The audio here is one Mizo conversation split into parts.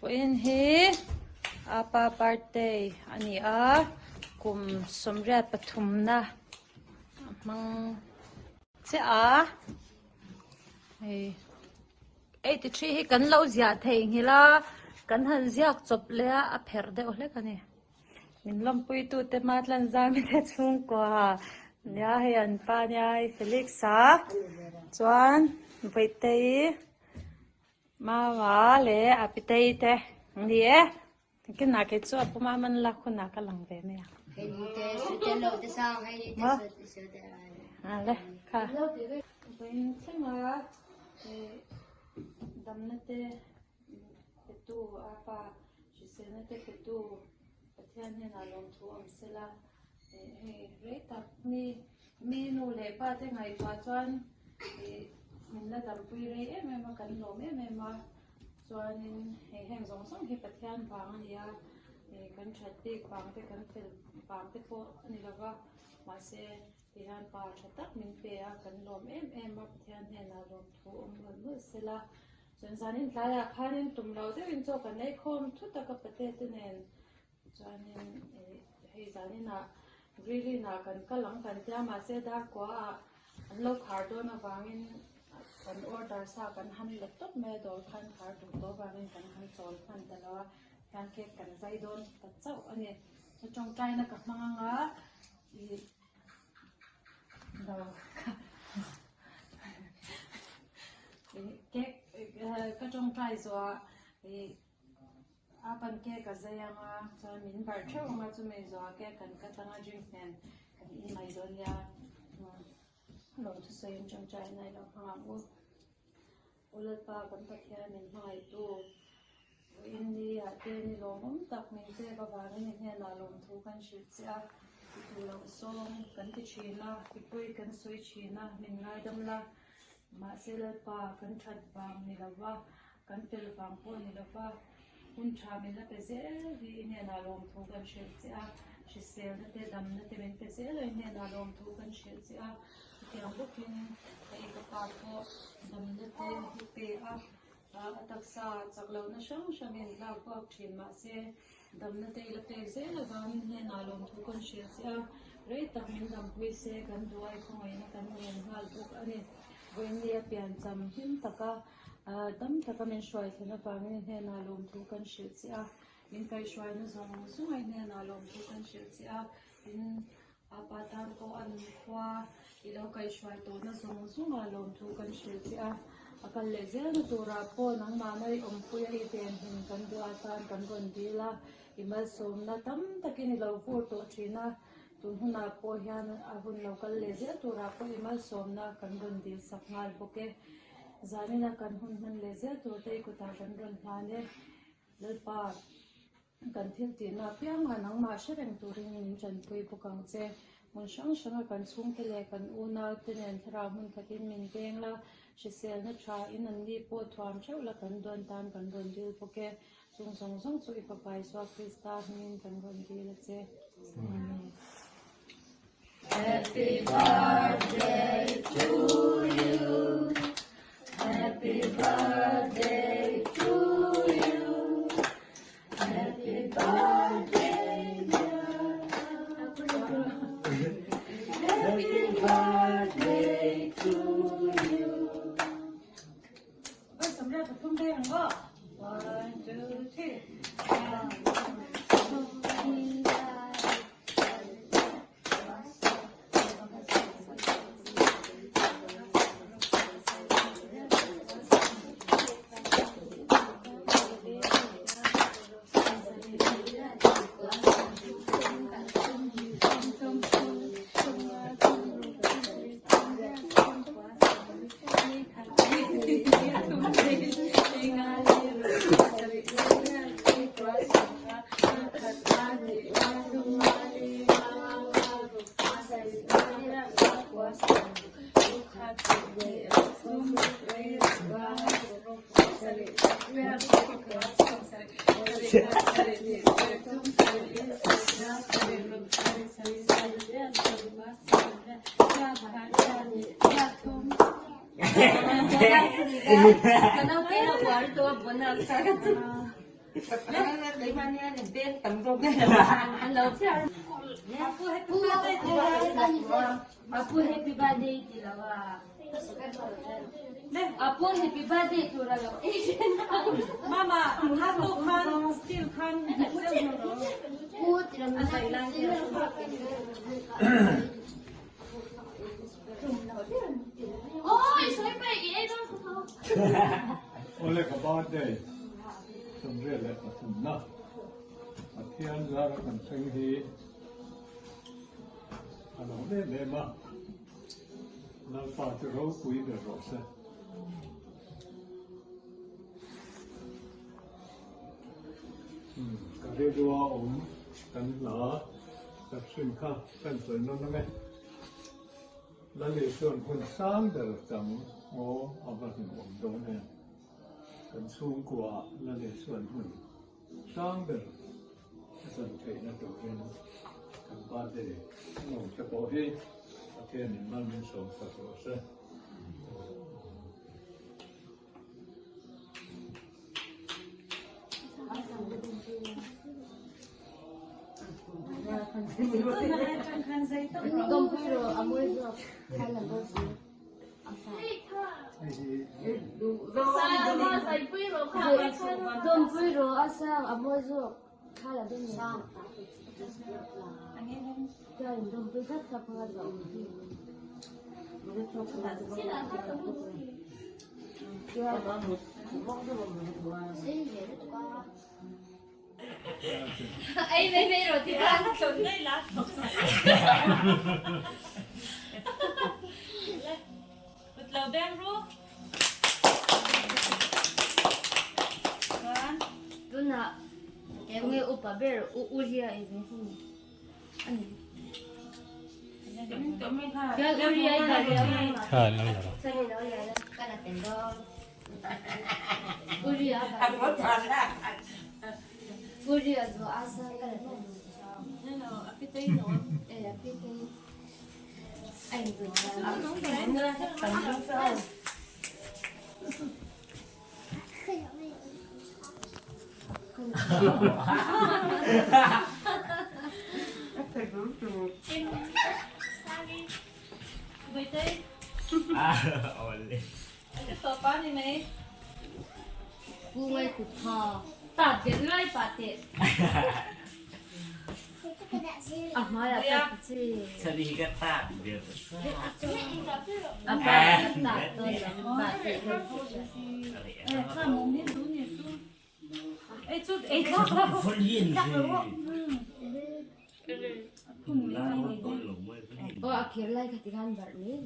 Vawiin hi apa birthday a ni a kum sawmriat pathumna a hmang chiah a hei 83 hi kan lo ziah theihnghilh a kan han ziak chawp leh a a pherh deuh hlek a ni. Min lawmpui tute hma tlan zami te chhungkua nia hei an pa nia hei Felix a chuan Vawitei Mama leh a pitei te an ni e kinah kei chu a puma man lak hunah ka lang ve mai ang. Ale kha vawiin thlenga damna te Petu a pa hriselna te petu Pathian hnenah lawmthu awm sela hei rei tak mi mi nu leh pa te ngaihtuah chuan ih min la dampui rei em em a kan lawm em em a chuanin hei heng zawng zawng hi Pathian vang a ni a ih kan that bik vang te kan fel vang te pawh a ni lo va mahse tihian pa tha tak min pe a kan lawm em em a Pathian hnenah lawmthu awm mawlh mawlh sela. Chuan zanin tlaiah khanin tum lo deuhin chaw kan ei khawm thut a ka pate te nen chuanin ih hei zaninah Rilin ah kan kal ang kan tia mahse Darkuaah an lo khar dawn avangin kan order sa kan han la tawp mai a dawr khan khar duh tawh avangin kan han chawl hman ta lo a hian cake kan zai dawn ta chauh a ni. Chu tawngtaina ka hmang anga ih Cake ka tawngtai zawh ih a pan cake a zai ang a chuan min barh theuh ang a chumi zawh ah cake kan cut ang a drinks nen kan in mai dawn nia lawm thusawiin tawngtai na ilo hmang ang u. U Lalpa kan Pathian min hmangaihtu vawiin ni ah te ni lawmawm tak min pek avangin i hnenah lawmthu kan hrilh che a, i duh loh zawng kan ti thin a, i pawi kan sawi thin a, min ngaidam la. Mahse Lalpa kan that vang ni lova, kan fel vang pawh ni lova, hun tha min la pe zel hi i hnenah lawmthu kan hrilh che a, hriselna te damna te min pe zel a i hnenah lawmthu kan hrilh che a. Chutiang bawkin hei ka pa pawh damna te hi pe a, a taksa chak lohna hrang hrangin tlak buak thin mahse damna te i la pek zel avangin hnenah lawmthu kan hrilh che a, rei tak min dampui se kan duai khawngaihna kan ngen nghal bawk a ni. Vawiinni a piancham hlim taka dam taka min hruai thlen avangin hnenah lawmthu kan hrilh che a, min kaihhruaina zawng zawng a hnenah lawmthu kan hrilh che a, tin A pa tan pawh a nunkhua i lo kaihhruai tawhna zawng zawngah lawmthu kan hrilh che a, a kal leh zelna turah pawh nangmahna i awmpuia i venhim kan duh atan kan rawn dil a, i malsawmna tam takin i lo vur tawh thin a, tun hunah pawh hian a hun lo kal leh zel turah pawh i malsawmna kan rawn dil sak nghal bawk e. Zanina kan hun hman leh zel turte i kutah kan rawn hlan e. Lalpa. Kan thil tihna apiangah nangmah hre reng turin min tanpui bawk ang che. Hmun hrang hranga kan chhungte leh kan unaute nen thlarau hmun khatin min veng la, hriselna tha in an ni pawh thuam theuh la kan dawn tan kan rawn dil bawk e. Chung zawng zawng chu i Fapa Isua Krista hmingin kan rawn dil a che. Amen. Happy birthday to you Happy birthday to you Happy birthday dear Happy birthday to you One, two, three. Apu happy birthday ti lo a. Apu happy birthday tur a lo Mama, kha tu khan steel khan a zai lai te Awle ka birthday 73 na Pathian zara kan thleng hi a lo em em a, Lalpa chu ropui ber rawh se. Ka rilrua awm kan hla tak hrim kha kan sawi nawn ang e. Lali chuan hun sang ber chang ngaw a va hlim awm dawn em. Kan chhungkuaah Lali chuan hun sang ber a chan theihna turin kan birthday nuam te pawh hi Pathianin mal min sawm sak rawh se. Tunah eng nge upa ber u Uria i ve hun a ni. Chuan Uria i dah leh ang. Uria Uria zo a sa ka la Eh a pi te ai zo Pu ngai kut kha ta det lai pa te a hmai ah ta chi a pa ta to lam pa te Aw a khir lai kha ti khan barh mai.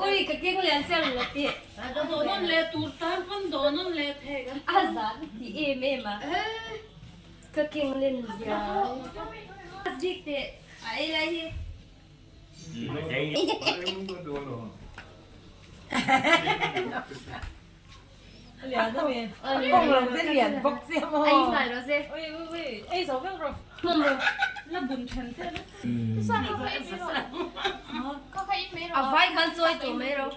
Ui ka keng lian chiang lo ti. Donon le tur tan pawn donon le thei kan A zan ti em em a. Ka keng len zia. Dik te a ei lai hi. A vai khan chawi tawh mai ro.